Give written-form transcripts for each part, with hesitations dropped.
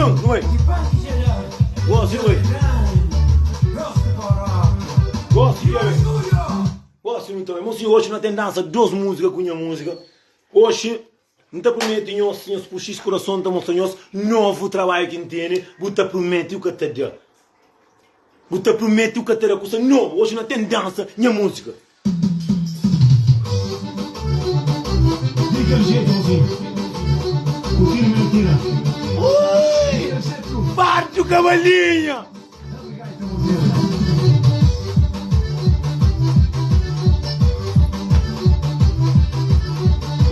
Nton, nu bai. Gosi nu bai. Gosi dja bai. Gosi nu ta bai. Mosi, oxi nu ten dansa dos múzika ku nha múzika. Oxi N ta prumete nhos, si nhos puxa es kurason, N ta mostra nhos novu trabadju ki N tene. Bu ta prumete, u ka ta da. Bu ta prumete, u ka ta da kusa nobu. Oxi nu ten dansa nha múzika. Di kel jetu mozinhu Ku tira mi tira Ui! Partiu kabalinha!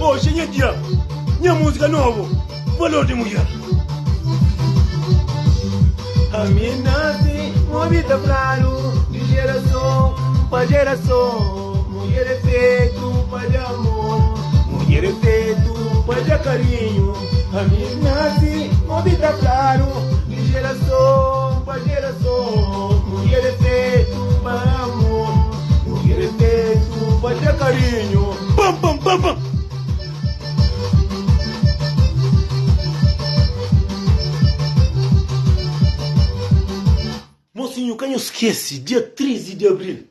Oxi é nha dia, nha múzika nobu, Valor di Mudjer. Ami N nase, N obi ta fladu di jerason pa jerason, Mudjer é fetu pa da amor, mudjer é fetu pa da karinhu. Ami N nase, N obi ta fladu di jerason pa jerason, Mudjer é fetu pa amor, mudjer é fetu pa da karinhu. Pam pam pam pam. Mosinhu ka nhos skese dia 13 di abril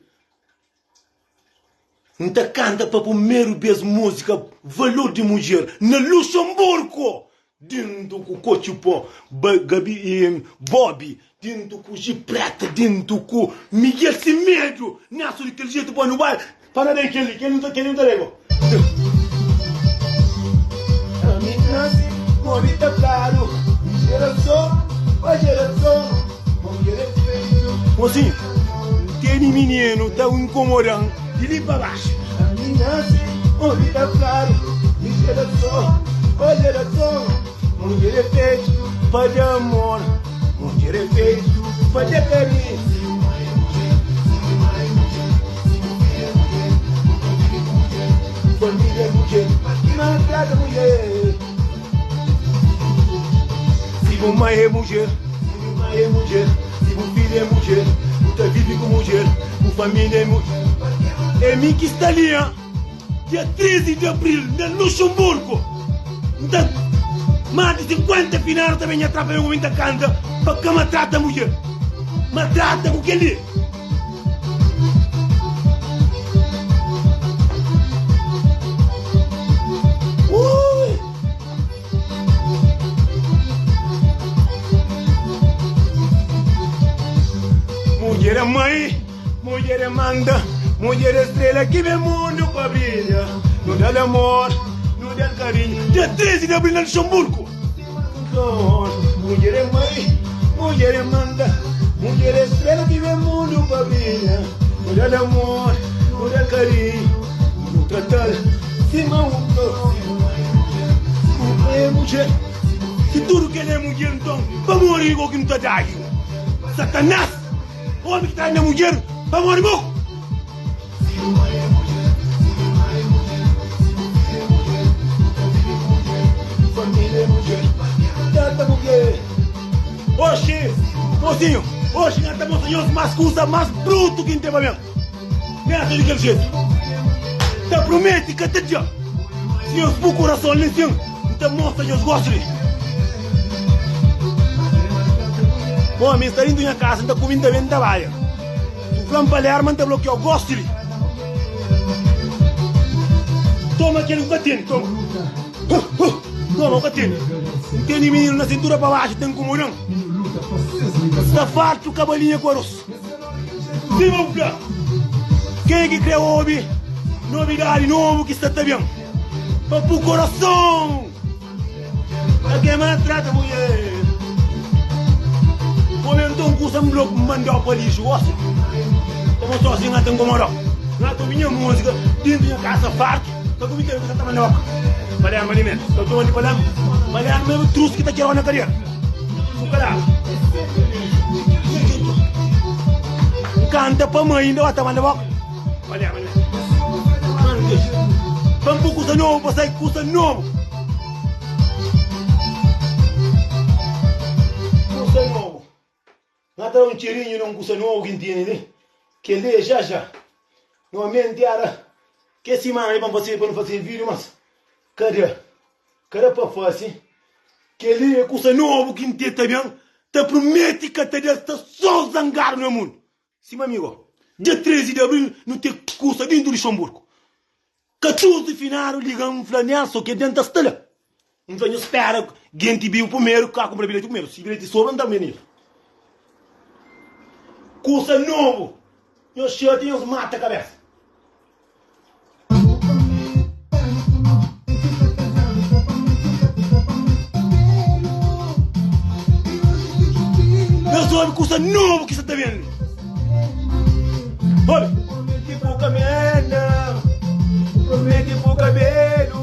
N ta kanta pa primeru bes múzika Valor di Mudjer na Luxemburgo Dintu ku Kotxi Po, Gabi, Bobi, dintu ku Gi Preta, dintu ku Miguel Semedo Nelson di kel jetu pa nu bai Pa na dai kel-li, kel-li nu ta, kel-li nu ta dai go. Ami nase, obi ta fladu, di jerason pa jerason, Mudjer é fetu. Mosinhu, N tene mininu ta inkomoda-m di li pa baxu. Ami nase, obi ta fladu, di jerason pa jerason, Mudjer é fetu pa da amor, mudjer é fetu pa da karinhu. Família mudjer, maltrata mudjer. Si bu mai é mudjer, si bu mai é mudjer, si bu filha é mudjer, bu ta vive ku mudjer, bu família é mudjer. É mi ki sta li, ha? Dia 13 di abril, na Luxemburgo. N ta más di 50 finadu ta ben nha trapa ben ku mi ta kanta pa ka maltrata mudjer. Maltrata ku kel-li. Ui! Mudjer é mãe, mudjer é manda, mudjer é estrela ki ben mundu pa brilha. Nu da-l amor, nu da-l karinhu. Dia 13 di abril na Luxemburgo. Mudjer é mãe, mudjer é manda, mudjer é estrela ki ben mundu pa brilha. Nu da-l amor, nu da-l karinhu, nu trata-l sima un flor. É mudjer, si tudu kel é mudjer, nton pamodi ki goki nu ta dagi? Satanás, omi ki ta na mudjer, pamodi bo? Oxi, mozinho, oxi nha ta mostra nhos mas kusa mas brutu ki N ten pa ben. Nessa di kel jetu. Ta prometi ka ta dja. Si nhos bu kurason li sin, N ta mostra nhos gosi li. Bo, mi sta dintu nha kasa, N ta kume, N ta ben, N ta baia. Bu fla-m Palerma, N ta blokiau gosi li. Toma kel ku ka tene, toma. Toma, ku ka tene. N tene mininu na sintura pa baxu, ta nkomoda-m. Sta fartu kabalinha ku aros. Sima bu fla, ken ki kre obi nobidadi nobu ki sta ta ben pa bu korason? Ka ke maltrata mulher Homem nton kusa n blok n mandau pa lixu gosi Ta mostrau si n ta nkomodau N ta obi nha múzika dintu nha kasa fartu Ta kumi kel kusa ta mandau Palerma di me Ta txoma di Palerma Palerma é trus ki ta txerau na kadera Su kaladu N kanta pa mai inda ta manda boka Palerma di me Manu dexa Pa n pui kusa nobu pa sai kusa nobu Kusa nobu N ta da un txerinhu na un kusa nobu ki N tene li Kel-li é já já Normalmenti éra kes simana li pa N fase pa nu fase vídiu mas ka da Ka da pa fase. Kel-li é kusa nobu ki N tê ta ben ta promete ka ta da sta sô zangadu na mundu. Sima mi go. Dia 13 di abril nu tê kusa dintu Luxemburgo. 14 finadu liga-m N fla Nelson ke den ta sta la. N fla nhu spera genti bibu primeru ka kunpra bilheti primeru. Si bilheti sobra N ta ben el. Kusa nobu. Nhos xatia nhos mata kabesa. Nhos obi kusa nobu ki sa ta ben li. Obi. Promete ku kamenda, promete ku kabelu,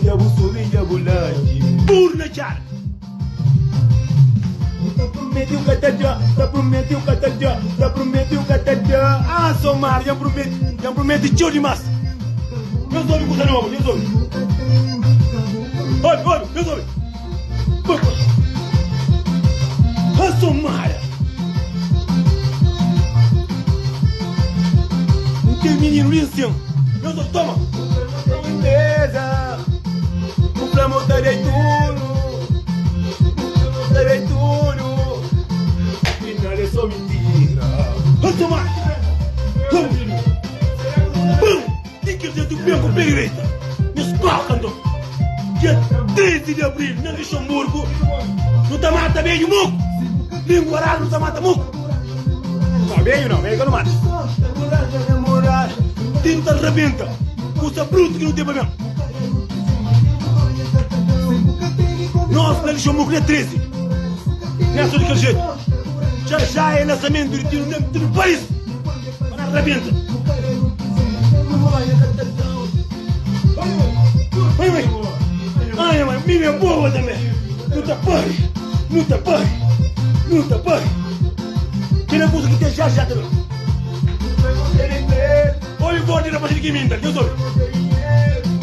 dja bu subi dja bu lanti. Buru na txada. Ta promete u ka ta da, ta promete u ka ta da, ta promete u ka ta da. Ah, Somar, dja N promete, dja N promete txeu dimás. Nhos obi kusa nobu, nhos obi. Obi, obi, nhos obi. Ah, Somar. N ten mininu li nsin. Nhos obi, toma. Bu fla mo ta dai tudu Bu fla mo ta dai tudu Final é só mentira Toma! Bum! Bum! Di kel jetu ben ku pé direita Nhos koka nton Dia 13 di abril na Luxemburgo Nu ta mata bedju moku Lingua radu nu ta mata moku Não, bedju não, bedju ka nu mata Ti nu ta rabenta Kusa brutu ki nu ten pa ben Nos na Luxemburgo dia 13 Nessa di kel jetu Já já é lançamento di tiro na tudu país Pa na rabenta Oi, oi. Ai, mãe, mina é boa também. Nu ta pari, nu ta pari, nu ta pari. Kel kusa ki tem já já também. Obi voz di rapazi di ki minta, nhos obi.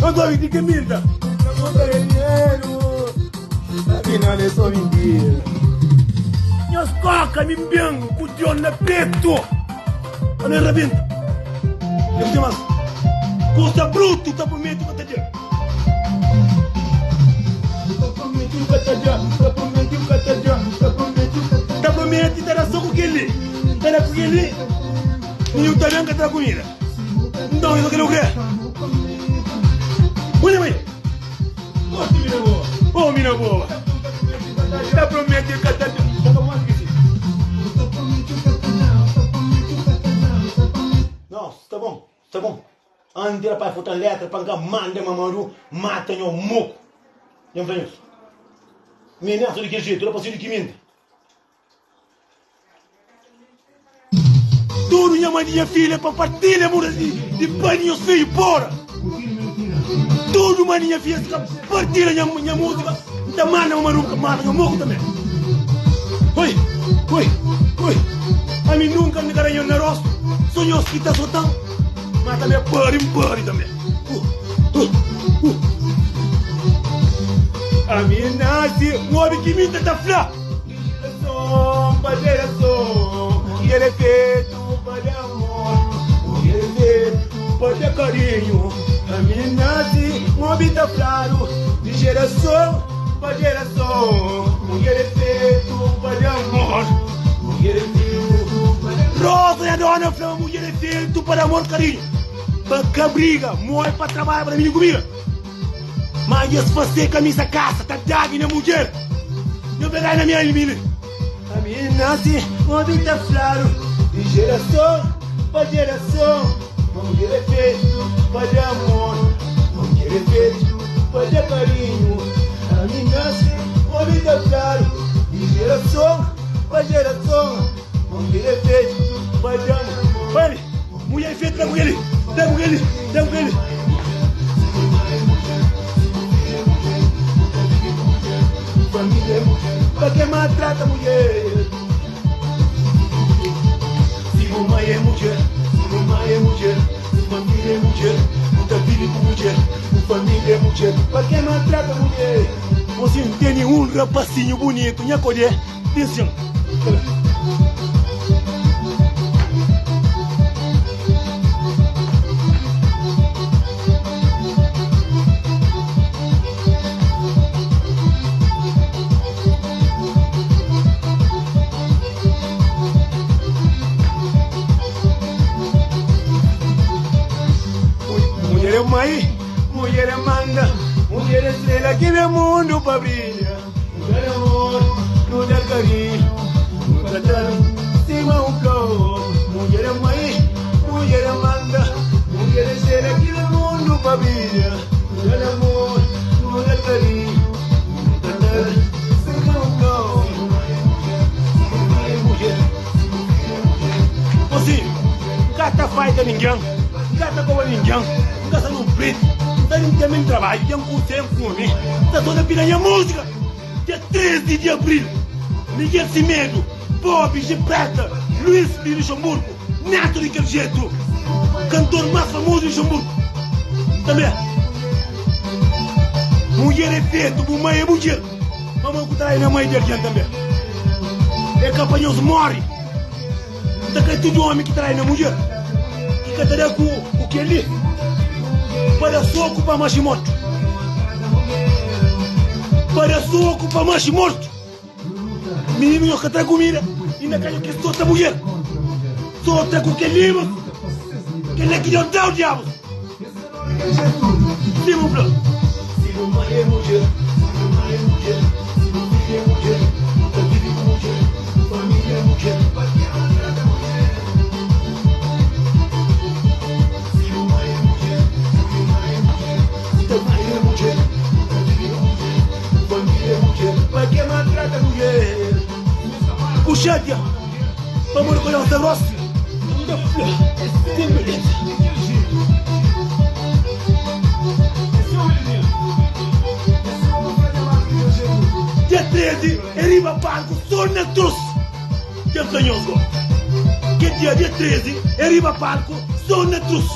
Nhos obi di ki minta. Nhos koka mi ben ku Dion na petu. Pa no rabenta. Nhos tem mas. Kusa brutu ta promete pa ta da. Ta promete ta da so ku kel-li. Ta da ku kel-li. Ninhun ta ben ka tra kumida. Nton, nhos ka kre kre. Olha mai. Oh, mina boa. Ta promete ka ta Não, sta bom, sta bom. Antes rapaz falta letra pa nka manda Mamadu mata nho moco. Nho fla nhos. Mi nessa de que jeito, rapaz de que minta. Tudu nha mai di nha filha pa partilha muda di pai di nhos fidju pora Tudu mai di nha filha si ka partilha nha nha musika N ta manda ma maruka mata nha moku tambe Oi oi oi Ami nunka N ka da nho na rostu So nhos ki ta sotan Ma tambe pari N pari tambe uh uh uh Ami nasi N obi ki mi N ta ta fla. Di jerason pa jerason Mulher é fetu pa da amor Mulher é fetu pa da karinhu Ami nasi N obi ta fladu Di jerason pa jerason Mulher é fetu pa da amor Mulher é fetu pa da Rosa nha dona fla ma mulher é fetu pa da amor karinhu Pa ka briga Morre pa trabadja pa da mininu kumida. Ma nhas fase kamisa kasa ta dagi nha mudjer Nho pegai na minha mini Ami nasi obi ta fladu Di jerason pa jerason Ma mudjer é fetu pa da amor Ma mudjer é fetu pa da karinhu Ami nasi obi ta fladu Di jerason pa jerason Ma mudjer é fetu pa da amor Mulher feita tá com ele, tá com ele, tá com ele. Família, pra que maltrata mulher? Se mãe é mulher, se mãe é mulher, família é mulher, muita vida com mulher, família é mulher, pra que maltrata mulher? Você não tem nenhum rapacinho bonito, minha colher, diz assim. ki ben mundu pa brilha. Nu da-l amor, nu da-l karinhu, nu trata-l sima un flor. Mudjer é mai, mudjer é manda, mudjer é stréla ki ben mundu pa brilha. Nu da-l amor, nu da-l karinhu, nu trata-l sima un flor. Mosinhu, N ka ta faita ningen, N ka ta koba ningen, N ka sta nun prit, N ta nin ten min trabadju, ten ku sen kume, N ta so ta pida nha múzika. Dia 13 di abril, Miguel Semedo, Bob, Gilberta, Luís di Luxemburgo, netu di kel jetu, kantor más famozu di Luxemburgo. Tanbê, mudjer é fetu, bu mai é mudjer, mamai ku ta na mai di algen tanbê. É ka pa nhos móre. N ta kre tudu ómi ki trai na mudjer ki ka ta da ku ku kel-li pa da soku pa maxi mortu. Pa da soku pa maxi mortu. Mininu nhos ka tra kumida inda ka nho ki sota mudjer. Sota ku kel-li mos. Kel-li ki Deus da-u diabus. Sima bu fla. Si bu mai é mudjer, si bu mai é mudjer, si bu fidju é mudjer, bu ta vive ku mudjer, bu família é mudjer, pa ke maltrata mudjer? Si bu mai é mudjer, si bu irma é mudjer, bu ta vive é mudjer, bu ta vive ku mudjer, bu família é mudjer, pa ke maltrata mudjer? Bu xatia pamodi ku Deus ta gosta? N ta fla, ten beleza. Dia 13 e riba palku so na trus. Dja fla nhos go. Kel dia, dia 13 e riba palku so na trus.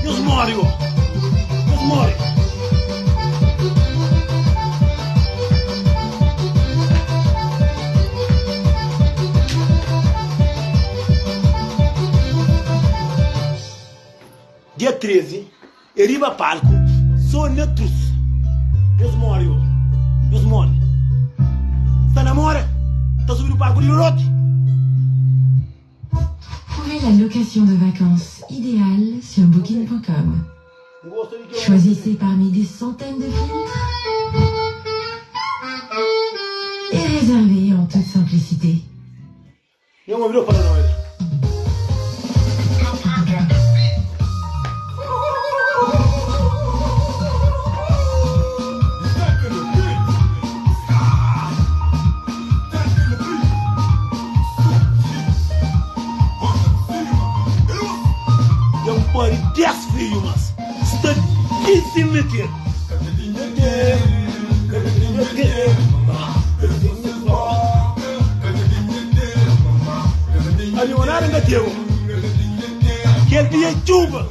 Nhos mori go. Nhos mori. Dia 13 e riba palku so na trus. Nhos mori go. Nhos mori. Sta namora ta subi no palku di loroti. Trouvez la location de vacances idéale sur booking.com. Choisissez parmi des centaines de filtres et réservez en toute simplicité. Nhos obi fala na oida. Dja N pari 10 fidju mas sta disimetidu. Ami nada N ka tegu. Kel dia txuba.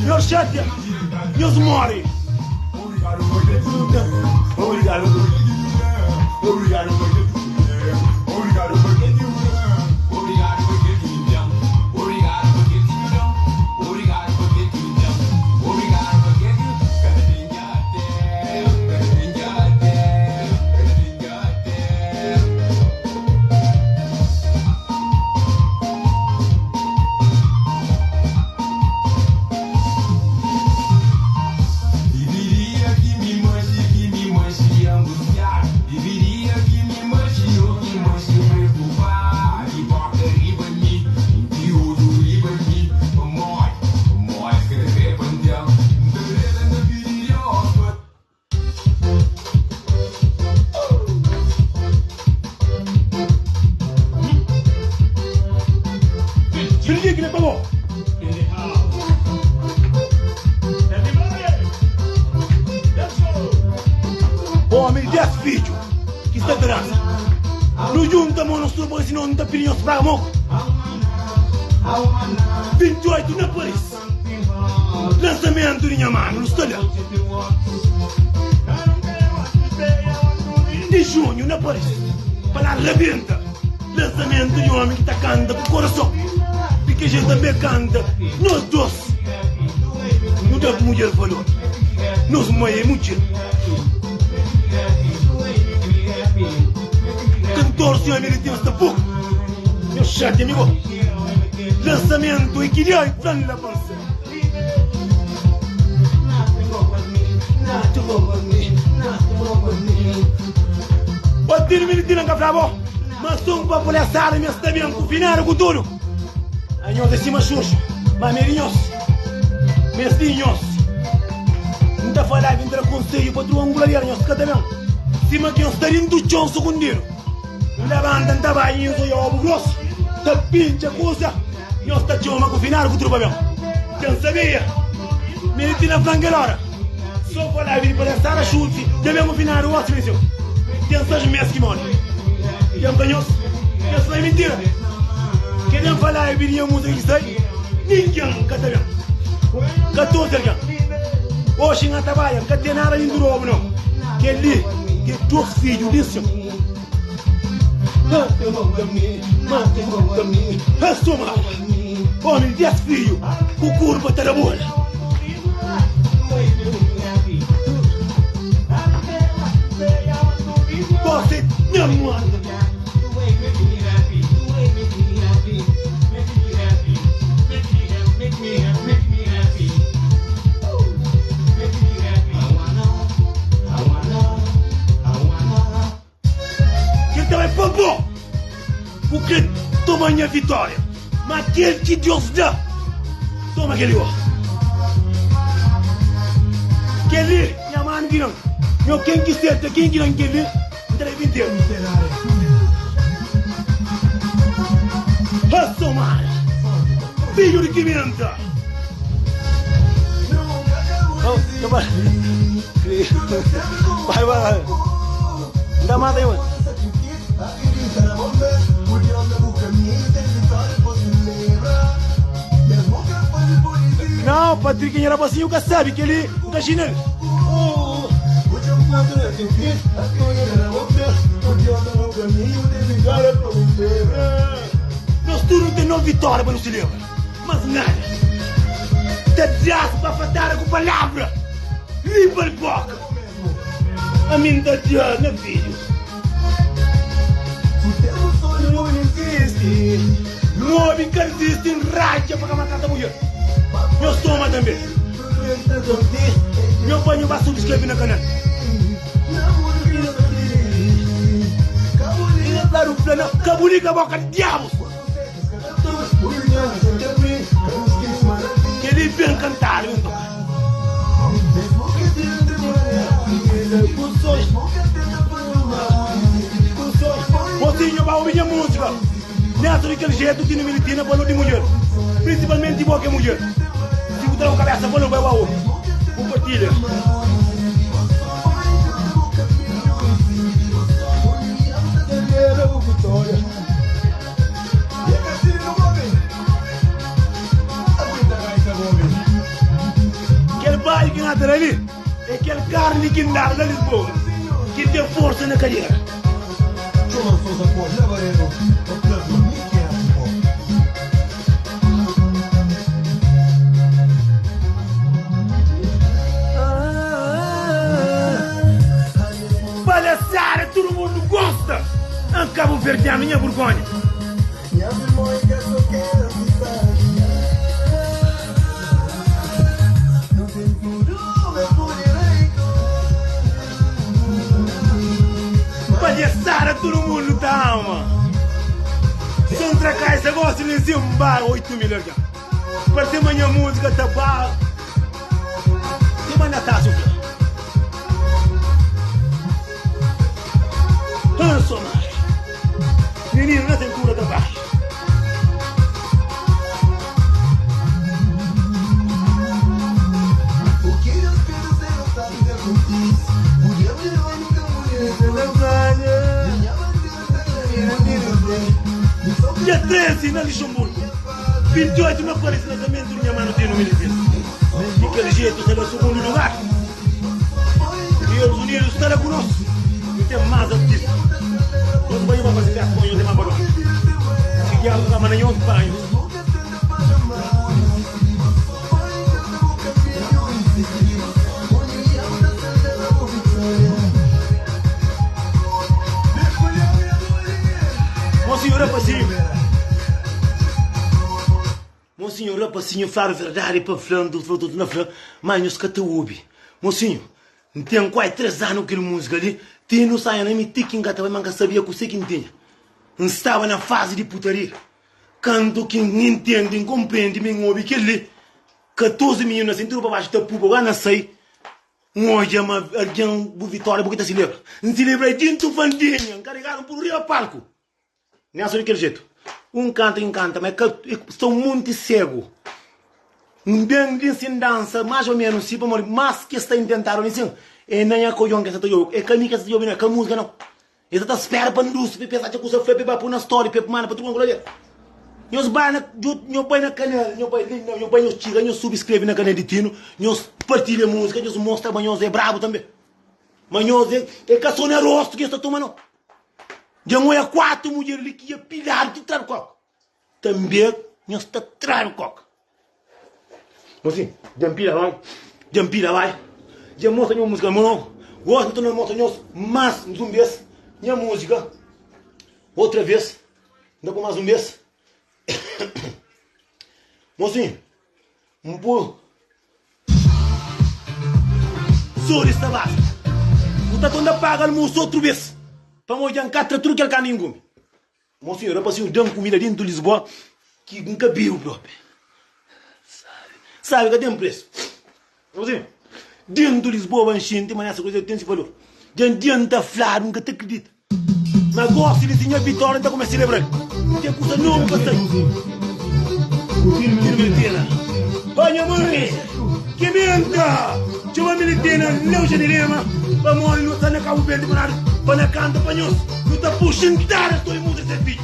Nhos xatia, nhos móre. Kel ki pa bo. Omi di 10 fidju ki sta ta dansa. Nu djunta mon nos tudu pa si no nu ta pidi nhos praga moku. 28 na Paris. Lansamentu di nha manu nu sta la. Di junhu na Paris. Pa la rabenta. Lansamentu di omi ki ta kanta ku korason. Di ki jetu tanbe kanta nos dos. Nu da mudjer valor. Nos mai é mudjer. Kantor senhor Militinho sta poku. Nhos xatia mi go. Lançamento é ki dia flan la pansa. Ô Tino Militinho nka fla bo. Ma son pa palhaçada mi sta ben ku finadu ku tudu. Anhos é sima xuxu, ma mi é di nhos. Mi é si nhos. N ta falaba i N ta da konsedju pa tudu anguladeru, nhos ka ta ben. Sima ki nhos sta dintu txon sukundidu. N labanta, N ta bai i nhos odja obu grosu ta pintxa kuza. Nhos ta txoma ku finadu ku tudu pa ben. Dja N sabia mi é di ti na fla-m kel ora. So falaba di palhaçada xuxu dja ben ku finadu gosi mi seu. Ten 6 mes ki mori. Dja N fla nhos, nhos fla é mintira. Kel-li N falaba di nha múzika ki sai. Ningen ka ta ben. 14 algen. Oxi N ta bai, N ka ten nada di ndrobu nau. Kel-li ki é dos fidju di sin. Suma omi di 10 fidju ku kurpa ta da bola. Gosi nha mano. Kel ta bai pa bo ku kre toma nha vitória, ma kel ki Deus da, toma kel-li ó. Kel-li, nha manu ki da-m, nho ken ki seta ken ki da-m kel-li. N ta debe interu. Somara, fidju di Kimenta. Vai, vai, vai. N ta mata nhos. Não, Patrick, nha rapazinho ka sabe kel-li, N ka xina-l. Nos tudu nu ten nos vitória pa nu selebra, mas nada ta das bafatada ku palavra. Limpa-l boka, ami N ta da na fidju. N obi N ka rizisti, N ratxa pa ka matasa mudjer. Nhos toma tanbe. Nho bai nho ba subscreve na canal. Ka boca de diabos. Keli bem cantado bem tocado. Mocinho ba obi nha música. Nessa di kel jetu ki nu militina valor di mudjer, prinsipalmenti bo ki é mudjer. Si bu tra bu kabesa valor bai ba obi. Kumpartilha. Kel baile ki na ta da li é kel karni ki N dadu la Lisboa, ki ten forsa na kadera. Txoma Sousa pó labaredo pa fla-s ma mi ki é bu pó. Palhaçada tudo mundo gosta. An Cabo Verdeano nha burgonha. Palhaçada tudo mundo ta ama. Se N tra kaisa gosi li sin ba 8 mil algen. Parse ma nha música ta ba Ti ma Natácio fla. Hanso mar. Menino na cintura ta ba. Dia 13 na Luxemburgo, 28 na Paris, lançamento di nha mano Tino Militis. Di kel jetu sta na sugundu lugar. Deus Unidos sta la ku nos. Nu ten más artista. Nos banhu pa faze festa pa nhos é má pa Si diabu ka manda nhos banhu. Rapasinhu Mosinhu, rapasinhu fladu verdadi pa fla N ta fla tudu na fla ma nhos ka ta obi Mosinhu, N ten kuai 3 anu ku kel múzika li Ti nu saia na mi ti ki N ka ta bai ma N ka sabia kuse ki N tinha N staba na fazi di putaria Kantu ki N intende, N konprende ma N obi kel li 14 mininu na sintura pa baxu ta pupa gana sai N odja ma algen bu vitória bu ki ta selebra N selebra dintu fandinha N karegadu N pudu riba palku Nelson di kel jetu Un kanta ki N kanta ma é ka sta un monti segu N ben li sin dansa más o ménus si pamodi más ki es ta intentadu li sin é na nha kodjon ki es ta djobe é ka mi ki es ta djobe no é ka múzika no Es ta spera pa ndus pa es atxa kusa fla pa e ba pui na story pa e manda pa tudu kula dja. Nhos bai na nho bai na kanal nho bai li nho bai nhos txiga nhos subscreve na kanal di Tino nhos partilha musika nhos mostra ma nhos é brabu tambe ma nhos é é ka so na rostu ki nhos ta toma no. Dja N oia 4 mudjer li ki dja piladu ti tradu koku. Tanbe nhos ta tradu koka. Mosi, dja N pila bai, dja N pila bai, dja N mostra nha múzika novu, gosi N ta na mostra nhos más un bês nha múzika, otra vez, N ta poi más un bês. Mosi, N poi Sori sta basta. Bu ta torna paga almosu otru bês, pamodi dja N ka tra tudu kel ka ningume. Mosinhu, rapasinhu da-m kumida dentu Lisboa ki N ka bebe propi. Sabi, sabi ka ten presu. Mosinhu, dentu Lisboa ba N xinti ma nessa kuza ten si valor. Dja N dia N ta fladu N ka ta kridita. Ma gosi di si nha vitória N ta kumesa selebra-l. Ten kusa nobu pa sai. Tira Militina. Pa nha mãe ki menta txoma Militina Leuja di Lima pamodi nu sta na Kabu Verdi pa nada pa na kanta pa nhos nu ta pui xintada es toi muza se fidju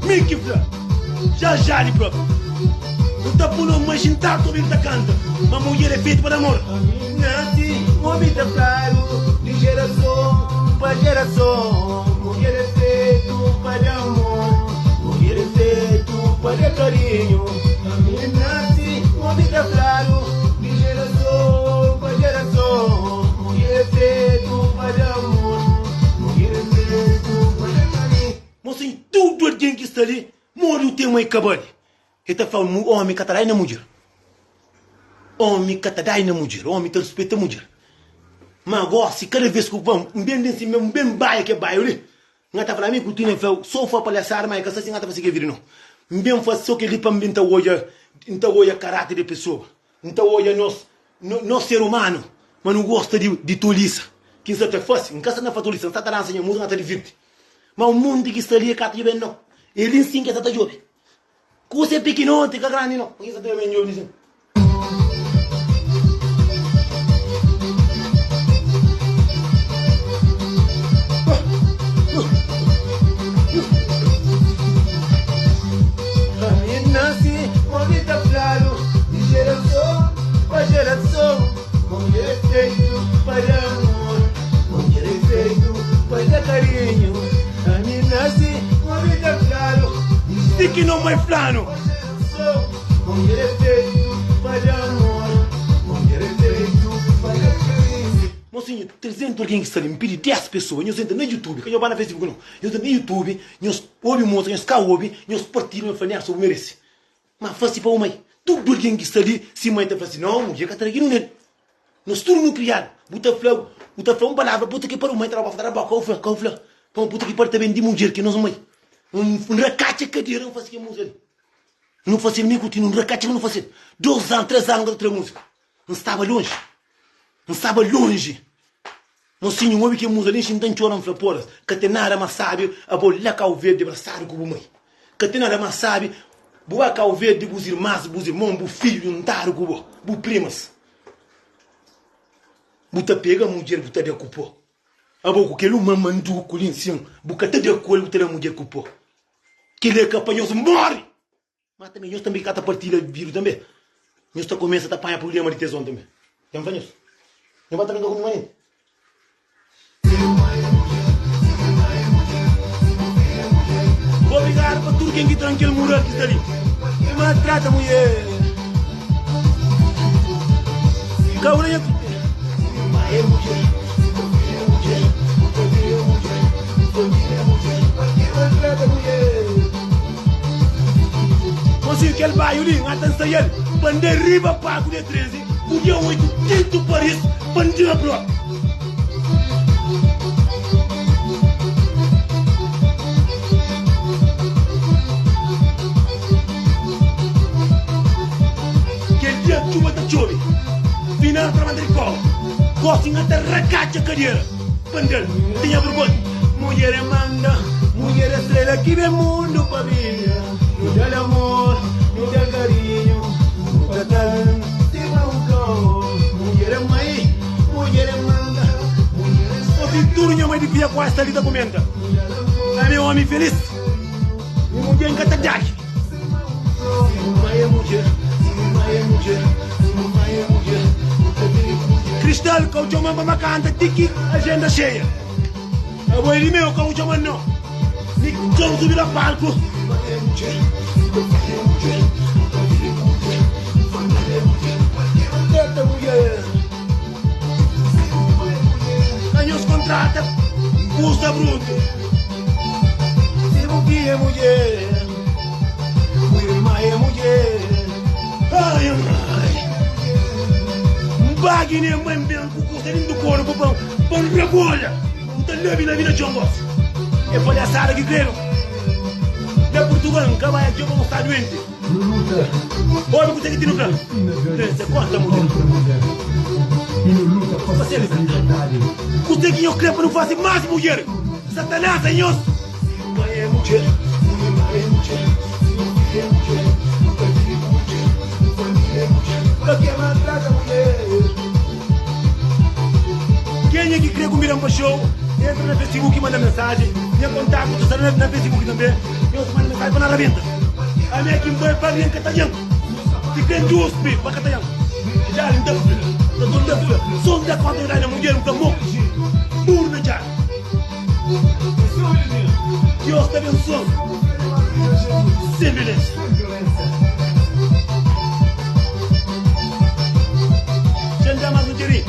mi ki fla já já li propi nu ta pui nos mãe xintadu ta obi nu ta kanta ma mudjer é fetu pa namora. Nasi omi ta fladu di jerason pa jerason mudjer é fetu pa da amor mudjer é fetu pa da karinhu. Ami nasi omi ta fladu di jerason pa jerason Mulher é fetu pa da amor Mulher é fetu pa da karinhu. Mosinhu, tudu algen ki sta li, modi u ten mai kabali? El ta fla, Omi ka ta dai na mudjer. Omi ka ta dai na mudjer. Omi ta ruspeta mudjer. Ma gosi, kada ves ku N ben den si mê, N ben baia ke baiu li, N ta fla, ami ku Tina, el fla, so fa palhasada, ma e ka sta si, N ta fasi ke vida no. N ben fasi so kel-li pa N ben ta odja, N ta odja karáter di pesoa. N ta odja nos, nos ser umanu, ma nu gosta di, di tolisa. Ki N sta ta fasi? N ka sta na fa tolisa, N sta ta dansa nha múzika, N ta divirti. Ma un monti ki sta li e ka ta djobe-m no. E li sin ke sta ta djobe. Kusa é pikinoti, ka grandi no. Ki sta ta djobe-m djobe li sin. Ami nasi omi ta fladu di jerason pa jerason Ma mulher é fetu pa da amor Ma mulher é fetu pa da karinhu Ami nasi omi ta fladu di Si ki no mai flanu. pa jerason Ma mulher é fetu pa da amor Ma mulher é fetu pa da karinhu. Mosinhu, 300 algen ki sta li, N pidi 10 pesoa, nhos entra na YouTube, ka nhos ba na Facebook no, nhos entra na YouTube, nhos obi mostra, nhos ka obi, nhos partilha, nhos fla Nelson bu merese. Ma fasi pa bu mai. Tudu algen ki sta li, si mai ta fla si, no, mudjer ka ta da ki nu nel. Nos tudu nu kriadu. Bu ta fla, bu ta fla un palavra, puta ki pariu, mai ta da boka, ta da boka, ka bu fla, ka bu fla. Pamodi puta ki pariu ta ben di mudjer ki é nos mai. N rakatxa kadera, N fasi kel muzika li. Nu fasil mi ku Tinu, N rakatxa ma nu fasil. Dos anu, tres anu N ka ta tra muzika. N staba lonji. N staba lonji. Mosinhu, N obi kel muza li, N xinta N txora, N fla, Poras, ka ten nada más sábi abo la Kau Verdi brasadu ku bu mai. Ka ten nada más sábi bu ba Kau Verdi, bus irmas, bus irmon, bu fidju djuntadu ku bo, bu primas. Bu ta pega mudjer bu ta da ku po. Abo ku kel uma manduku li nsin, bu ka ta da ku el, bu ta da mudjer ku po. Kel-li é ka pa nhos móre! Má tanbê, nhos tanbê ki ka ta partilha vídiu tanbê, nhos ta kumesa ta panha prubléma di tezon tanbê. Dja N fla nhos. Nhos ba ta brinka ku mi manenti. Obrigadu pa tudu ken ki tra-m kel mural ki sta li. E maltrata mulher. Ka bu na nha. Kel baiu li N ta nsaia-l pa N da riba pagu dia 13 ku dia 8 tintu Paris pa N dira propi. Kel dia txuba ta txobe, final trabanta di koba, gosi N ta rakatxa kadera pa N da-l. N tinha vergonha. Mudjer é manda, mudjer é strela ki ben mundu pa brilha. Nu da-l amor, nu da-l karinhu, nu trata-l sima un flor. Mudjer é mai, mudjer é manda, mudjer é Ô si tudu nha mai di fia kuazi sta li ta kumenta, Ami é omi felis, mi mudjer N ka ta daki. Kristal ka bu txoma-m pa ma kanta ti ki ajenda xeia. Abo é di meu, ka bu txoma-m no. Mi txon subi na palku. Ka nhos kontrata kusa brutu. Si bu fia é mudjer, bu irma é mudjer. Ai, ai. N ba Guiné, ma N ben ku kusa dintu korpu pa N rabolha. N ta labi na vida txon gosi. É palhasada ki krenu. Na Purtugal N ka bai atxeu pa N sta duenti. Obi kuse ki Tinu fla. Pensa konta mudjer. Fase liberdadi. Kuse ki nhos kre pa nu fase mas mudjer. Satanás é nhos. Mãe é mudjer, mãe é mudjer, é mudjer, família é mudjer, ka ke maltrata mudjer. Kenha ki kre kunbidan pa show, entra na Facebook i manda mensajen. Nha kontaktu ta sta na Facebook tanbe. Nhos manda mensajen pa na rabenta. Ami é ki N bai pa algen ka ta djan. Si kre N duspi pa ka ta djan. Já N ta fla, ta so N ta fla, so N da konta verdadi na mudjer N fla mo buru na txada. Dios ta abensuan sen violensia. Dja N da más un txerin.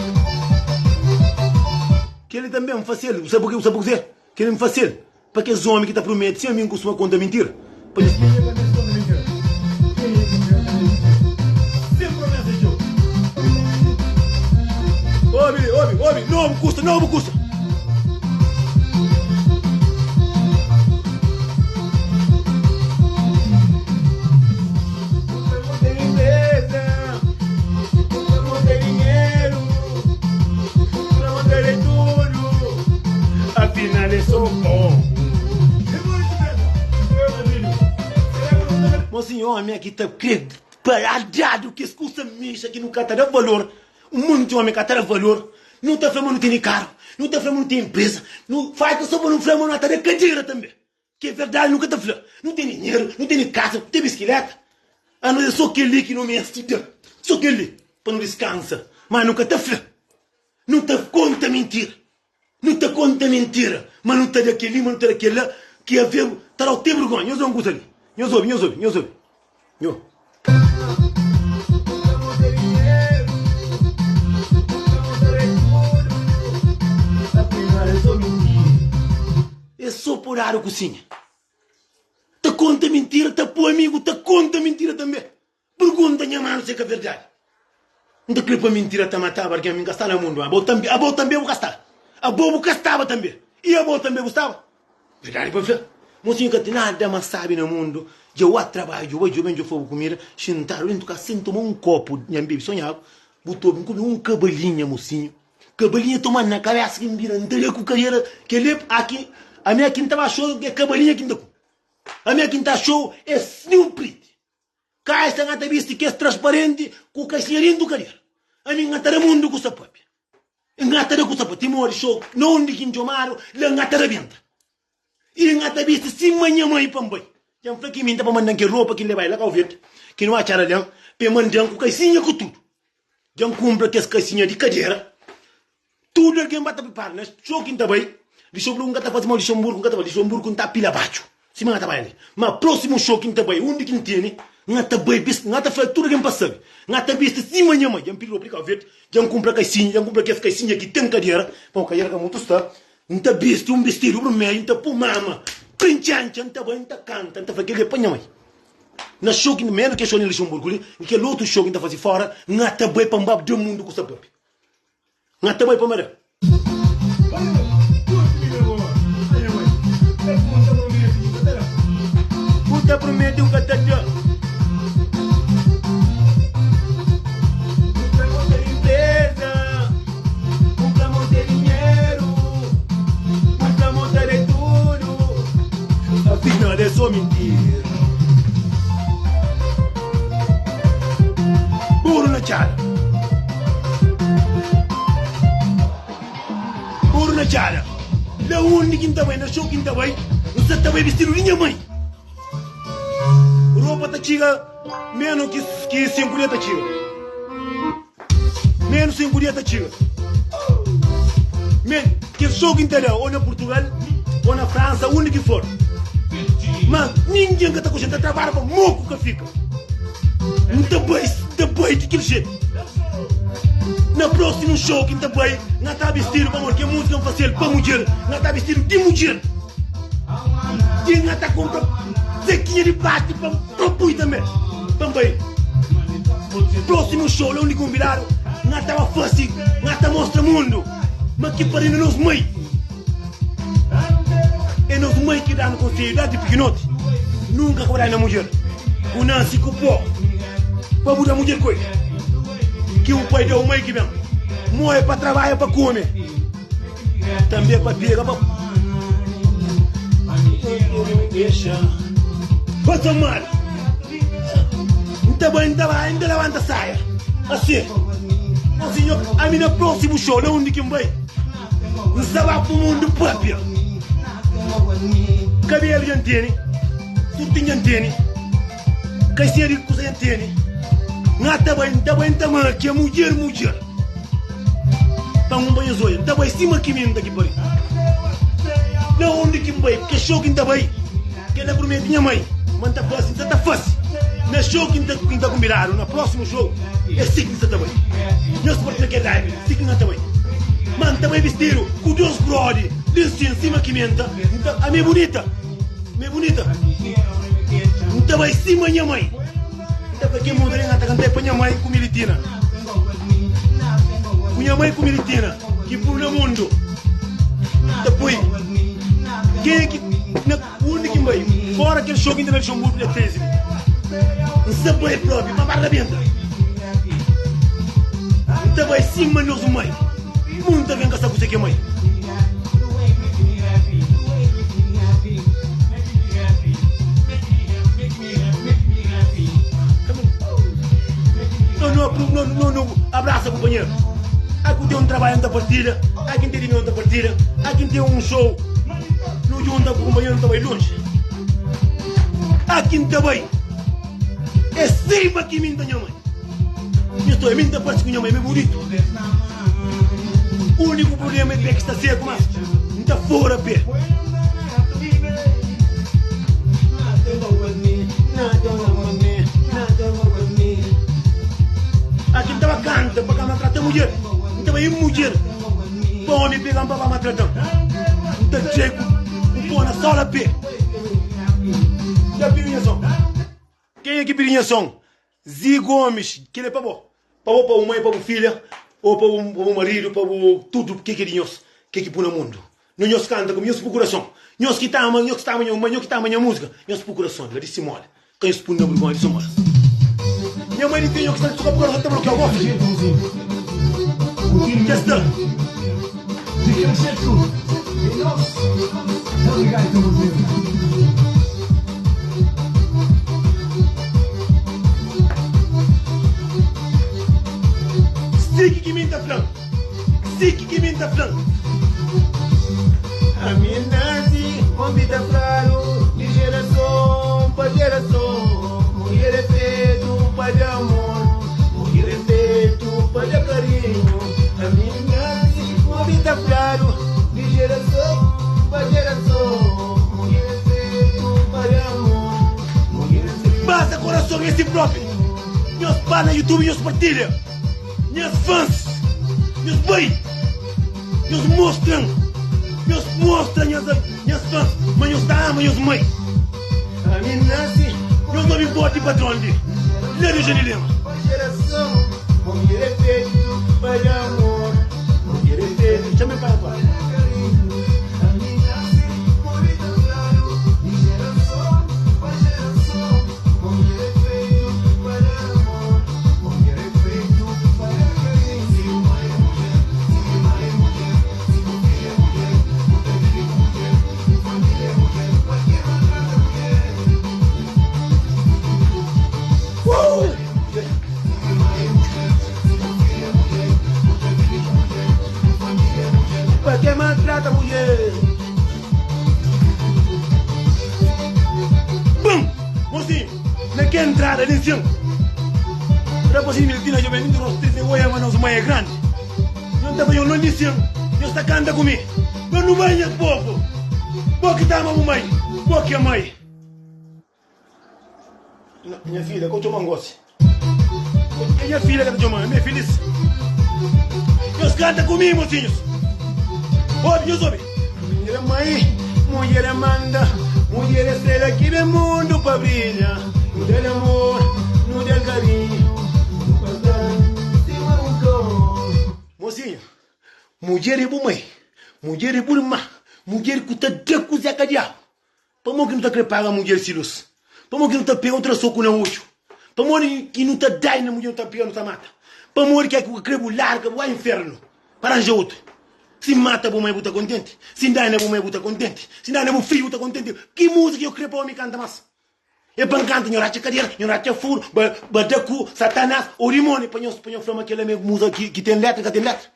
Kel-li tanbê N fase-l. Bu sabe bu kuzê? Kel-li N fase-l pa kes ómi ki ta promete sima mi N kustuma konta mintira. Pa nhos. Sen promesa di Jeová. Obi, obi, obi, nobu kusta, nobu kusta. Mosinhu, omi aki ta kre paradiadu kes kusa mixa ki nu ka ta da valor. Un monti omi ka ta da valor. Nu ta fla ma nu tene karu, nu ta fla ma nu ten inpresa, nu falta so pa nu fla ma nu ta da kadera tanbe. Ki é verdadi nu ka ta fla. Nu tene dinheru, nu tene kasa, nu ten biskileta. Anos é so kel-li ki nu meste da, so kel-li pa nu diskansa. Má nu ka ta fla. Nu ta konta mintira. Nu ta konta mintira, ma nu ta da kel-li, ma nu ta da kel-la, ki aver ta da-u te vergonha. Nhos obi un kuza li. Nhos obi, nhos obi, nhos obi. Nho. É sô pô dadu kusinha. Ta konta mintira, ta pô amigu ta konta mintira tanbê. Pergunta nha manu si é ka verdadi. N ta kre pa mintira ta mataba algen, mi N ka sta na mundu. Abo tanbe, abo tanbe bu ka sta. Abo bu ka staba tanbe. I abo tanbe bu staba. Verdadi pa fla. Mosinhu ka ten nada mas sabi na mundu. Dja oa trabadju, dja bai djoben, dja fobu kumida, xintadu dentu kasa sen toma un kopu, nha N bebi so nha agu. Bu ta obi N kume un kabalinha, mosinhu. Kabalinha toma-m na kabesa ki N bira N ta da ku kadera. Kel-li aki, ami aki N ta ba xou, é kabalinha ki N ta kume. Ami aki N ta xou é ninhun priti. Kaisa nga ta bisti kes transparenti ku kaixinha dentu kadera. Ami nga ta da mundu ku sa papia. Nga ta da ku sa papia. Timodi xou na undi ki N txomadu la nga ta rabenta. I nga ta bisti sima nha mai pa N bai. Dja N fla ki mi N ta pa mandan kel ropa ki N leba la Kau Verdi ki nu atxa la len pa e mandan ku kaisinha ku tudu. Dja N kunpra kes kaisinha di kadera. Tudu algen ba ta pripara na xou ki N ta bai. Lixonburgu N ka ta faze mau Lixonburgu N ka ta bai Lixonburgu N ta pila baxu sima N ta bai ali. Ma prosimu xou ki N ta bai undi ki N tene N ta bai bis N ta fla tudu algen pa sabe N ta bisti sima nha mai. Dja N pidi ropa di Kau Verdi dja N kunpra kaisinha dja N kunpra kes kaisinha ki ten kadera pamodi kadera ka mutu sta. N ta bisti un bistidu brumedju N ta pui mama printxantxa N ta bai N ta kanta N ta fla kel-li é pa nha mai. Na show ki menu ke show na Luxemburgo li, i kel otu show ki N ta faze fora, N ata bai pa N ba da mundu ku sta papia. N ata bai pa N ba da. Bu ta promete u ka ta da. Bu fla mo ta limpeza, bu fla mo ta dinheru, bu fla mo ta da tudu. Afinal é só mintira. Buru na txada. Buru na txada. La undi ki N ta bai, na show ki N ta bai, N sa ta bai bistidu di nha mai. Ropa ta txiga menu ki 5 dia ta txiga. Menu 5 dia ta txiga. Men, kel show ki N ta da ô na Purtugal ô na Fransa, undi ki for. Ma ningen ka ta konxe, N ta trabada pa moku ka fika. N ta bai, N ta bai di kel jetu. Na prósimu show ki N ta bai, N ta bistidu pamodi kel múzika N fase-l pa mudjer, N ta bistidu di mudjer. I N ta kunpra zekinha di plástiku pa N propui tanbê pa N bai. Prósimu show la undi konvidadu, N ta ba fase, N ta mostra mundu ma ki pari na nos mai. É nos mai ki da-nu konsedju désdi pikinoti, nunka ka bu da na mudjer ku nase ku pó pa bu da mudjer koi ki bu pai da-u mai ki ben moe pa trabadja pa kume. Tanbê pa pega pa Pa tomar N ta bai, N ta bai, N ta labanta saia Asi, asi nho Ami na prósimu xou, la undi ki N bai N sta ba pa mundu pâpia Kabelu dja N tene, surtin dja N tene Kaixinha di kusa dja N tene N ta bai, N ta bai, N ta makia mudjer, mudjer. Pa un bai nhas odja, N ta bai sima ki mi N ta ki pari. Na undi ki N bai, ke xou ki N ta bai, kel la prometi nha mai ma N ta fasi, N sa ta fasi. Na xou ki N ta ki N ta kunbidadu na prósimu xou, é si ki N sa ta bai. Nhos pode fla kel live li, si ki N ta bai. Ma N ta bai bistidu ku dos brodi li nsin, sima ki mi N ta, N ta, ami é bunita, mi é bunita. N ta bai sima nha mai. N ta fla kel muda li N ta kanta-l pa nha mai ku Militina. Ku nha mai ku Militina ki puru na mundu. N ta poi kenha ki na undi ki N bai fora kel show ki N ta na Luxemburgo dia 13 li. N sta bai propi pa ba rabenta. N ta bai sima nos mai. Mundu ta ben ka sa kuse ki é mai. No, no, no, no, abraça companheiro. Há quem tem um trabalho na partida, há quem tem dinheiro na partida, há quem tem um show. No junta com o companheiro não vai longe. Há quem também. É cima que mim da minha mãe. Eu estou a mim da parte com minha mãe, é bonito. O único problema é que está seco, mas não está fora pé. Aqui estava canta para cá maltrata mulher. Estava aí mulher. Pa homem pegar para maltratar. Não está checo. O pô na sola pé. Já pediu minha som. Quem é que pediu minha som? Zi Gomes, kel é pa bo. Pa bo, pa bu mãe, pa bu filha, ou pa bu, pa bu marido, pa bu tudo ke ki di nhos, ke ki pu na mundo. No nhos kanta ku mi, nhos pu kurason. Nhos ki ta ama, nhos ki ta ama nha mãe, nhos ki ta ama nha música, nhos pu kurason la di simola. Ka nhos pu na burgonha di simola. Nha mãe di tem nhos ki sta suka pu kurason ta blokiau gosi. Dja sta. Di kel jetu é nos. Obrigado Tambourzinho. Sigi ki mi ta fla-m Sigi ki mi ta fla-m. Ami N nasi omi ta fladu di jerason pa jerason Mulher é fetu pa da amor Mulher é fetu pa da karinhu Ami N nasi omi ta fladu di jerason pa jerason Mulher é fetu pa da amor Mulher é fetu Basta korason é si propi Nhos ba na youtube nhos partilha Nhas fãs Nhos bai Nhos mostra-m Nhos mostra nhas nhas fãs Ma nhos ta ama nhos mai Ami N nasi Nhos obi. Kantor di patron di la di Jani Lima. Txama-m pa la. Pa ke maltrata mulher? Bum! Mocinho, na ke entrada li nsin, rapazinho Miltina djobe mi, rostu triste, oia ma nos mãe é grande. Nhos ta fla-nhos, Nos sin, nhos ta kanta ku mi. Nos nu bai nhas povu. Bo ki ta ama bu mai, bo ki é mai. Nha filha, ka bu txoma-m gosi. É nha filha ka ta txoma-m, ami é filis. Nhos kanta ku mi, mosinhus. Obi, nhos obi. Mulher é mai, mulher é manda, mulher é estrela ki ben mundu pa brilha. Nu da-l amor, nu da-l karinhu, nu pasa-l sima un flor. Mosinhu, mudjer é bu mai, mudjer é bu irma, mudjer ku ta da kuzé ka diabu. Pamodi ki nu ta kre paga mudjer si lus? Pamodi ki nu ta pega un tra soku na odju? Pamodi ki nu ta dai na mudjer nu ta pega nu ta mata? Pamodi ki é ki bu ka kre bu larga bu bai infernu pa ranja otu? Si N mata bu mai bu ta kontenti? Si N dai na bu mai bu ta kontenti? Si N dai na bu fidju bu ta kontenti? Ki múzika yo kre pa omi kanta mas? É pa N kanta nho ratxa kadera, nho ratxa furu, ba da ku satanás ô dimóni pa nhos pa nho fla ma kel-la mé múzika ki ten létra ka ten létra?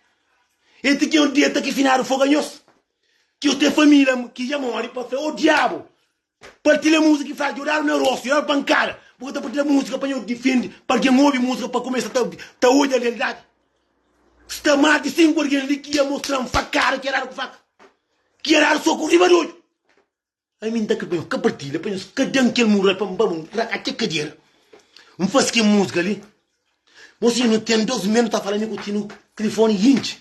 É ti ki un dia ta ki finadu foga nhos. Ki eu ten família ki dja móre pa fla, Ô diabu, partilha múzika ki fla dja dadu na rostu, dja dadu pankada. Bu ka ta partilha múzika pa nho difende, pa algen obi múzika pa kumesa ta ta odja realidadi. Sta más di 5 algen li ki dja mostra-m fakada ki dja dadu ku faka, ki dja dadu soku riba di odju. Ami N ta kre pa nhos ka partilha, pa nhos ka da-m kel mural pa N ba rakatxa kadera. N fase kel múzika li. Mosinha, nu ten dos mês nu ta fala mi ku ti nu tilifoni intxi.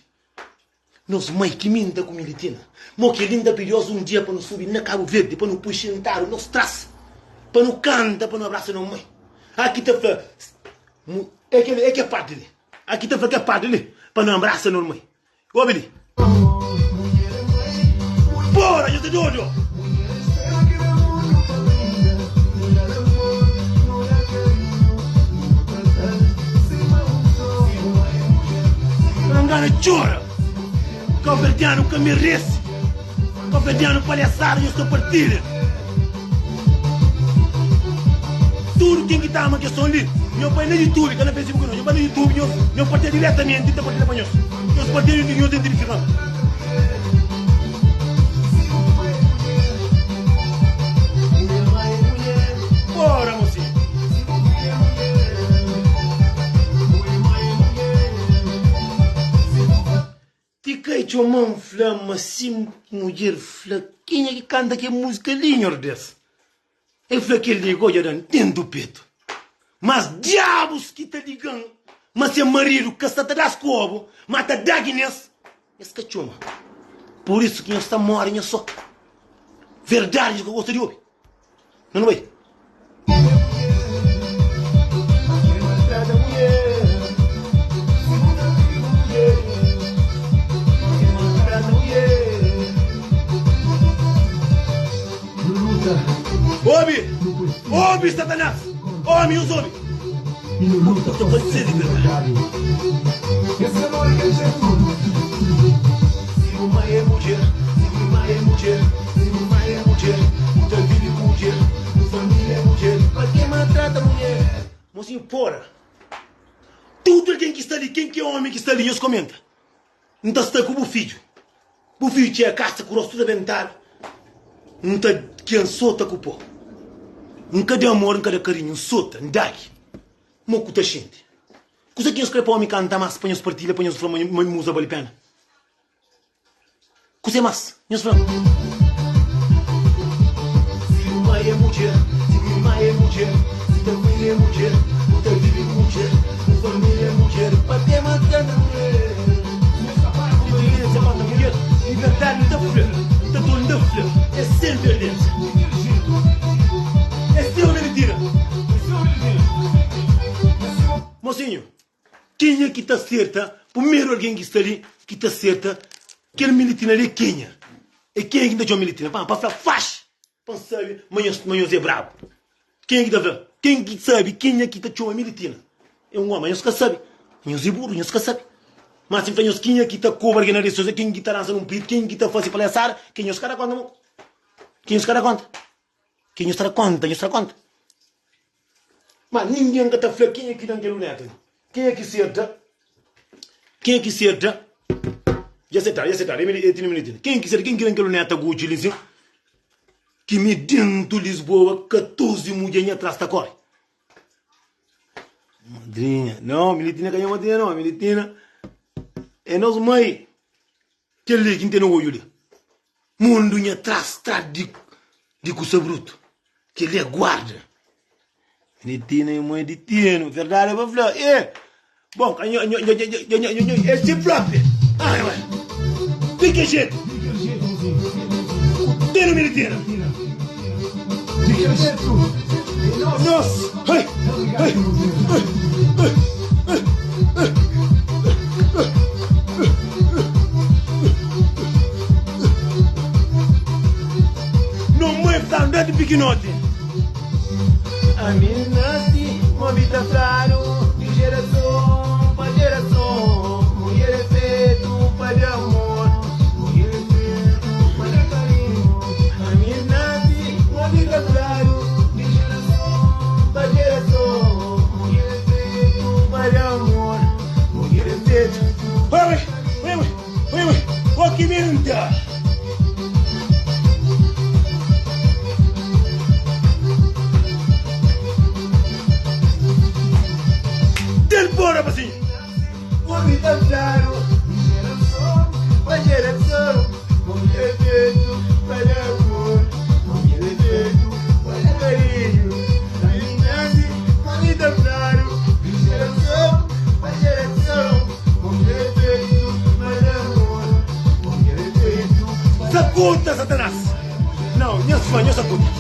Nos mai ki mi N ta ku mi Litina. Mo kel li N ta pidi Deus un dia pa nu subi na Kabu Verdi pa nu pui xintadu nos tras pa nu kanta pa nu abrasa nos mai. Aki ta fla é kel é kel parti li. Aki ta fla kel parti li pa nu abrasa nos mai. Obi li. Pora, nhos é dodu! Ngana txora. Kauverdianu ka merese. Kauverdianu palhaçada nhos ta partilha. Tudu ken ki ta ama kes son li, nho bai na YouTube, ka na Facebook no, nho bai na YouTube, nho nho partilha diretamenti, ta partilha pa nhos. Nhos partilha nhos nhos identifikan. Bora mocinho. Ti kai txoma-m fla-m ma si mudjer fla kenha ki kanta kel múzika li nhordés el fla kel li go dja da-m dentu petu mas diabus ki ta liga-m ma se maridu ka sta ta da-s kobu ma ta da gines es ka txoma pur isu ki nhos ta more nhos so verdadi nhos ka gosta di obi. Nu nu bai. Obi! Obi, Satanás! Omi, nhos obi! Ta pode ser di verdadi. Mosinhu, pora! Tudu algen ki sta li, ken ki é omi ki sta li, nhos komenta. N ta sta ku bu fidju. Bu fidju txega kasa ku rostu tudu abentadu. N ta ken sota ku po. N ka da amor, N ka da karinhu, N sota, N dagi. Mo ku ta xinti? Kuza ki nhos kre pa omi kanta mas pa nhos partilha pa nhos fla ma muza bali pena? Kuzê más? Nhos fla-m. Si bu mai é mudjer, si bu irma é mudjer, si ta filha é mudjer, bu ta vive ku mudjer, bu família é mudjer, pa ke mata-m mulher? Inteligênsia mata mulher, liberdadi N ta fla, N ta torna fla, é sen violênsia. É sim ou é mentira? Kenha ki ta serta Primeru algen ki sta li ki ta serta kel militina li é kenha? É kenha ki N ta txoma militina? Pa fla faxi pa N sabe ma nhos ma nhos é brabu. Kenha ki ta fla? Ken ki sabe kenha ki ta txoma militina? É un ómi, nhos ka sabe. Nhos é buru, nhos ka sabe. Má si N fla nhos kenha ki ta kobra algen na redi sosial, ken ki ta lansa nun plit, ken ki ta fase palhaçada, ken nhos ka da konta mo? Ken nhos ka da konta? Ken nhos ta da konta? Nhos ta da konta? Má ningen ka ta fla kenha ki da-m kel luneta li. Kenha ki serta? Kenha ki serta? Dja sertadu, dja sertadu. E tene militina. Kenha ki serta? Ken ki da-m kel luneta Gucci li sin? Ki mi dentu Lisboa, 14 mudjer nha tras ta kore. Madrinha, não, militina ka nha madrinha não, militina é nos mãe. Kel li ki N ten na odju li. Mundu nha tras tras di di kusa brutu. Kel li é guarda. Di Tina e mãe di Tino. Verdade é pa fla. E bom, ka nho nho nho nho nho nho nho é si propi. Ai ué. Di ki jetu? Tino mi di Tina. Di ki jetu? Nos. Ai ai ai ai ai ai. No mãe fla desde pikinoti. Ami N nasi mo bi ta fladu di jerason pa jerason Mulher é fetu pa da amor Mulher é fetu pa da karinhu Ami N nasi mo bi ta fladu di jerason pa jerason Mulher é fetu pa da amor Mulher é fetu Oi, oi, oi, oi, oi, oi, ki minta! Del bo, rapazinho! Obi ta fladu di jerason pa jerason Mulher é fetu pa da amor Mulher é fetu pa da karinhu Ami nasi obi ta fladu di jerason pa jerason Mulher é fetu pa da amor Mulher é fetu pa da Sakuta, Satanás! Não, nhos fã, nhos sakuta.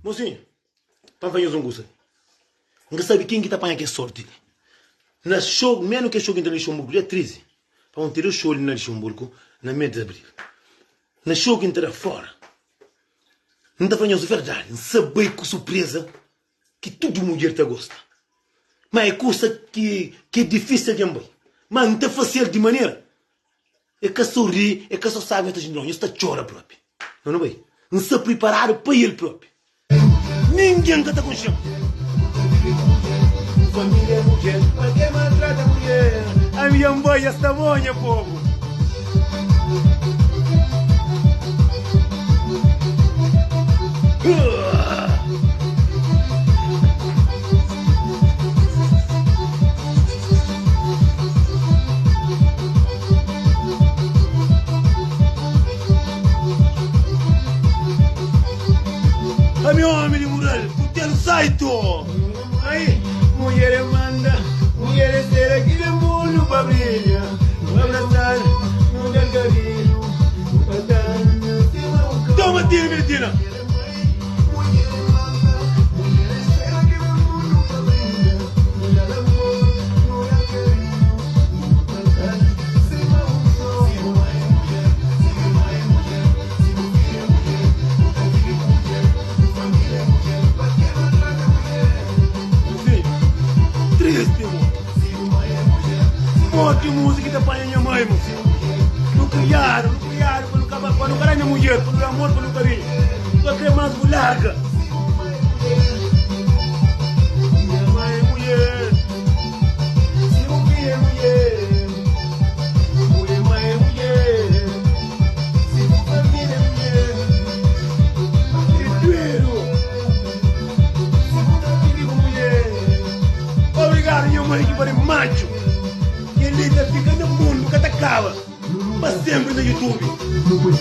Mosinhu, pa N fla nhos un kusa. N ka sabe ken ki ta panha kes sorti li. Na show, menu kes show ki N ta na Luxemburgo dia 13, pa N tira show li na Luxemburgo na mes di abril. Na show ki N ta da fora, N ta fla nhos verdadi, N sa bai ku surpreza ki tudu mudjer ta gosta. Ma é kusa ki ki é difísil di N bai. Ma N ta fase-l di manera é ka so ri, é ka so sabi, nhos ta xinti, nhos ta txora propi. Não, não bai. N sta priparadu pa el propi. Ningen ka ta konxe-m. Família é mudjer, pa ke maltrata mudjer? Ami dja N bai, dja sta bon, nha povu. Ami omi di mural, ku ten saito. Ai, mulher é manda, mulher é estrela ki ben mundu pa brilha. Nu abraçar, nu dar carinho, nu cantar, sima un cão. Toma tiro, Militina. Triste mo. Mo ki música ta panha nha mãe mo. Nu criado, nu criado pa nu ka pa nu ka da nha mulher, pa nu da amor, pa nu carinho. Pa kre mas bu larga. Nha mãe é mulher. Se bu cria é mulher. Mulher mãe é mulher. Se bu família é mulher. Que dueru. Se bu ta vive ku mulher. Obrigado nha mãe ki pari matxu. Kel-li ta fika na mundu ka ta kaba pa senpri na youtube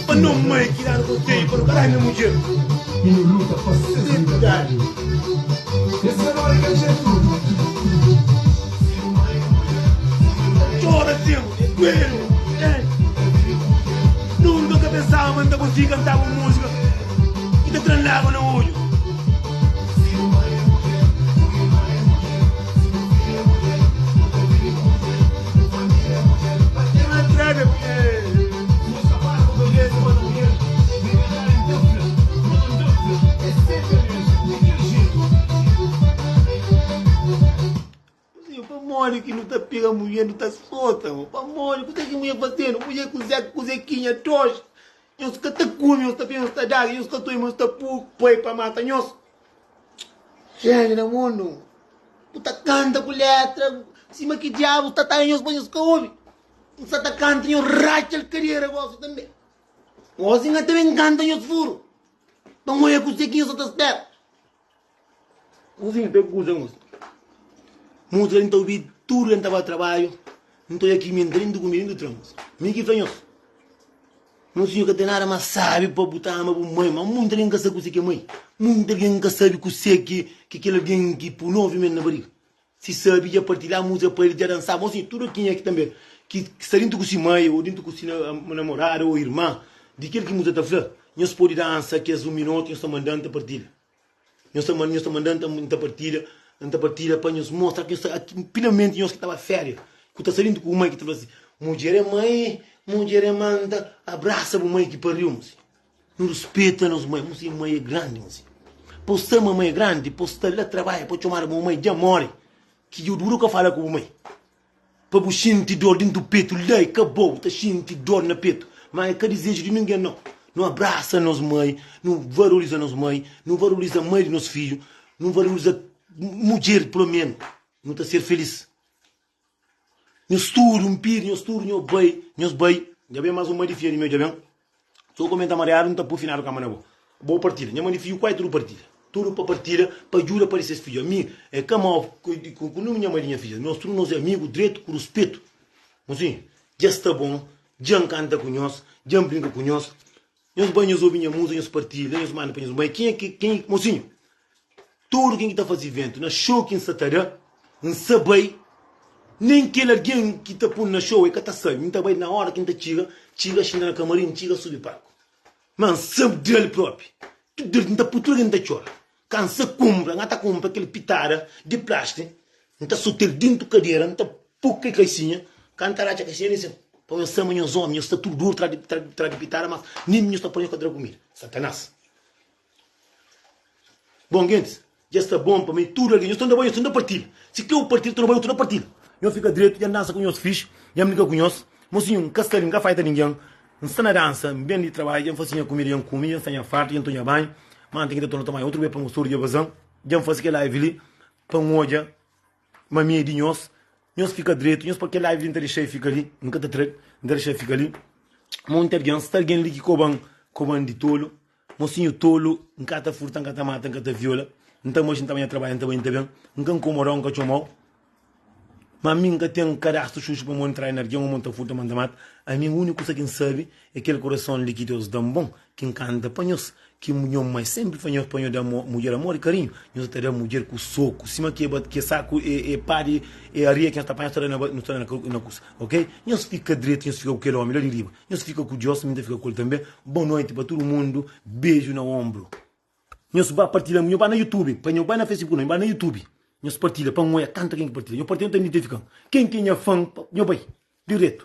pa no mai ki danu konsedju pa no ka danu mudjer. E nu luta pa ses liberdadi. Es ka nori kel jetu. Txora sim, é duelu. Nunka ka pensa. konsigi kantaba un múzika ki ta tra-m lágua na odju. Pamodi ki nu ta pega mulher nu ta sota? Pamodi? Kuzê ki mulher fazenu? Mulher ku Zé ku Zekinha dox nhos ka ta kume nhos ta bebe nhos ta daga nhos ka ta obi nhos ta poi pa mata nhos. Xéni na mundu bu ta kanta ku letra sima ki diabu sta ta nhos pa nhos ka obi. N sta ta kanta nhos ratxa el kadera gosi tanbe. Gosi N ta ben kanta nhos furu pa N oia kuzê ki nhos sta ta spera. Kuzinha pe kuza mosi. Música N ta obi tudu N ta ba trabadju N ta oia ki mi N ta dentu ku mi dentu tren mosi. Mi ki fla nhos. Mosinhu ka ten nada mas sabi pa bu ta ama bu mai ma munti algen ka sabi kuse ki é mai. Munti algen ka sabi kuse ki ki kel algen ki pu 9 mes na bariga. Si sabi dja partilha música pa el dja dansa mosinhu tudu kenha ki tanbe ki sta dentu ku si mai ou dentu ku si namorada ou irma di kel ki música ta fla nhos podi dansa kes un minotu nhos ta manda N ta partilha. Nhos ta manda, nhos ta manda, N ta partilha, N ta partilha pa nhos mostra ki nhos sta finalmenti nhos ki ta ba féria, ku ta sta dentu ku bu mai ki ta fla si, Mudjer é mai, mudjer é manta, abrasa bu mai ki pariu, mosi. Nu ruspeta nos mai, mosi, mai é grandi, mosi. Pa bu sta ma mai é grandi, pa bu sta la trabadja, pa txomadu bu mai dja more, ki dja dura ka fala ku bu mai. Pa bu xinti dor dintu petu la e ka bo, bu ta xinti dor na petu, ma e ka dizeju di ningen nau. Nu abrasa nos mai, nu valoriza nos mai, nu valoriza mai di nos fidju, nu valoriza mudjer pelo menu, nu ta ser felis. Nhos tudu N pidi nhos tudu nho bai, nhos bai, dja ben mas un mai di fia di meu dja ben. So komenta mariadu N ta pui finadu kama na bo. Bo partilha. Nha mãe di fidju kuai tudu partilha. Tudu pa partilha pa djuda pari ses fidju. Ami é ka mau ku ku num nha mãe di nha fidja. Nos tudu nos é amigu dretu ku ruspetu. Mosinhu, dja sta bon, dja N kanta ku nhos, dja N brinka ku nhos. Nhos bai nhos obi nha muza, nhos partilha, nhos manda pa nhos mãe. Kenha ki kenha mosinhu, Tudu ken ki ta faze iventu na xou ki N sa ta da, N sa bai. Nen kel algen ki ta pun na xou e ka ta sabe. N ta bai na óra ki N ta txiga, txiga xinta na kamarin, txiga subi palku. Ma N sa da-l propi. Tudu algen, N ta pui tudu algen ta txora. Ka N sa kunpra, N ka ta kunpra kel pitada di plástiku, N ta sota-l dintu kadera, N ta pui kel kaixinha, ka N ta ratxa kaixinha nen sen. Pa nhos sa ma nhos ómi, nhos sta tudu duru tras di pitada, mas nen nhos ta poi nhos ka ta da kumida. Satanás! Bon gentis, dja sta bon pa mi tudu algen. Nhos ta bai, nhos ta partilha. Si krê u partilha, ta bai, ta partilha. Nhos fika dretu, dja N dansa ku nhos fixi, dja N brinka ku nhos. Mosinhu, N ka sta li, N ka faita ningen. N sta na dansa, N ben di trabadju, dja N fase nha kumida, dja N kume, dja N sta nha farta, dja N toma nha banhu. Má N ten ki ta torna toma banhu utru bes pa N mostra dja bazan. Dja N fase kel live li pa N odja ma mi é di nhos. Nhos fika dretu, nhos pa kel live li N ta dexa-l fika li, N ka ta tra-l, N ta dexa-l fika li. Monti algen, sta algen li ki koba-m, koba-m di tolu. Mosinhu tolu, N ka ta furta, N ka ta mata, N ka ta viola, N ta manxe, N ta ba nha trabadju, N ta bai, N ta ben, N ka nkomoda-u, N ka txoma-u. Ma mi N ka ten kadastru xuxu pa mo N trai na algen ô mo N ta furta, mo N ta mata. Ami úniku kusa ki N sabe é kel kurason li ki Deus da-m bon, ki N kanta pa nhos, ki nho mai sénpri fla nhos pa nho da mudjer amor i karinhu. Nhos ta da mudjer ku soku, sima ki é saku, é pá di areia ki nhos ta panha, nhos ta da na kusa. Ok? Nhos fika dretu, nhos fika ku kel ómi la di riba. Nhos fika ku Dios, mi ta fika ku el tanbe. Bon noiti pa tudu mundu, beju na onbru. Nhos ba partilha, nhos ba na YouTube, pa nhos bai na Facebook não, nhos ba na YouTube. Nhos partilha pa N oia kantu algen ki partilha. Nhos partilha, nhos ta identifikan. Ken ki é nha fan, nhos bai diretu.